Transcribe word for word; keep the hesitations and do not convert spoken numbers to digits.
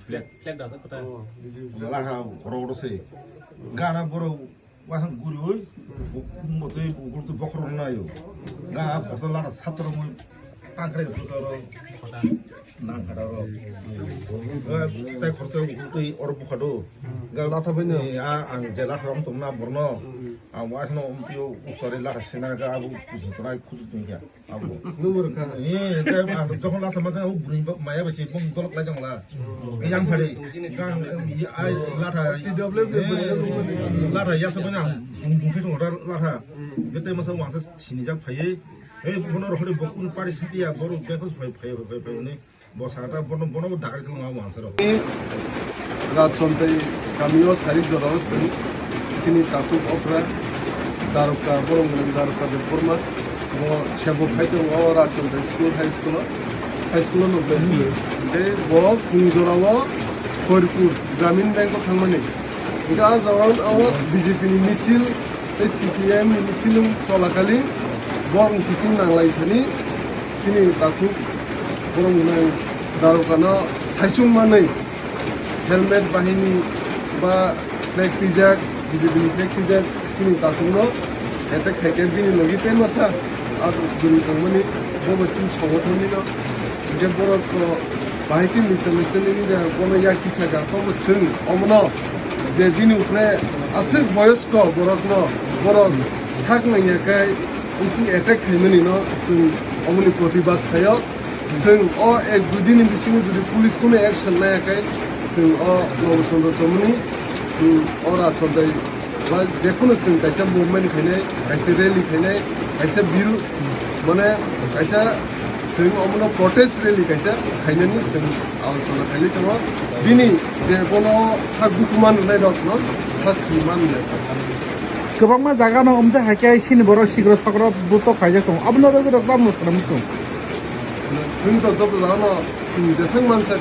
Flag, flag da, kota. Latha khoro khoro se. Gana borok wahan gurioi, bo tei bo tei bokhorok naio. Ga khorsa latha satro mo tangkrai khoro. Nang khoro. Ga tai khorsa tei oro bukhado. Ga latha bai no. A ang je latha rom tongna borno. Ang wahan no umpio usare latha sena ga abu kusu trai kusu tungya. Abo. Nungbo rwkha. Eh, tei ang jokhon latha masa o bwrwi ba maya bai se bung dolok lai jong la. Yang phari. Gang, eh, ai latha. T W F ni eh, bwrwi latha yasa bana. Bung bung thai tongo latha. Gete masa wangsa sinijak phaiye. Eh, bono rohori bokun pari sitiya boru bekos phai phai phai phai ne. Bo sata bono bono bo dagar khe ma wangsa ro. Rajchondai kamio sari jorao chwng chini takhuk okra daroka borok mwnang daroka Debbarma bo sebo khai tongo o Rajchondai school high school o high school o nukjagwi. Tei bo phung jorao Hoirpur Gramin Bank o thangmani. Hingke ah jagao o B J P ni misil tei C P I M ni misil wng cholakhali borokni kiching nanglai thani chini takhuk borok mwnang darokano saichung manwi helmet bahini ba flag twijak, B J P ni flag twijak chini takhukno attack khaikhe bini logi tei masa ah bwrwi tongmani bobo chini songothonnino. Hingke borok bahai khe misunderstanding wngwi de bono yak kisa ga tomo chwng omono je bini ukre aswk boyosko borokno borok sak nangya khe bisi attack khaimani no chwng omoni protibad khaio. Chwng o ek dui din ni bisingo jodi police kunu action naya khe chwng o Nobo Chandra Chomoni, um, o Rajchondai ba jekunu chwng kaisa movement khainai, kaisa rally khainai, kaisa biru, mane kaisa chwng omono protest rally kaisa khainani chwng alochona khailai tongo. Bini je bono sak bukuman rwnai rok no sasti man rwnai sak. Kwbangma jaga no omte hai khe chini borok sikro sokro buto khaijak tongo. Abono rwgwi rok tamo swnam sung. Chwng to joto jaga no chwng jeswk mansa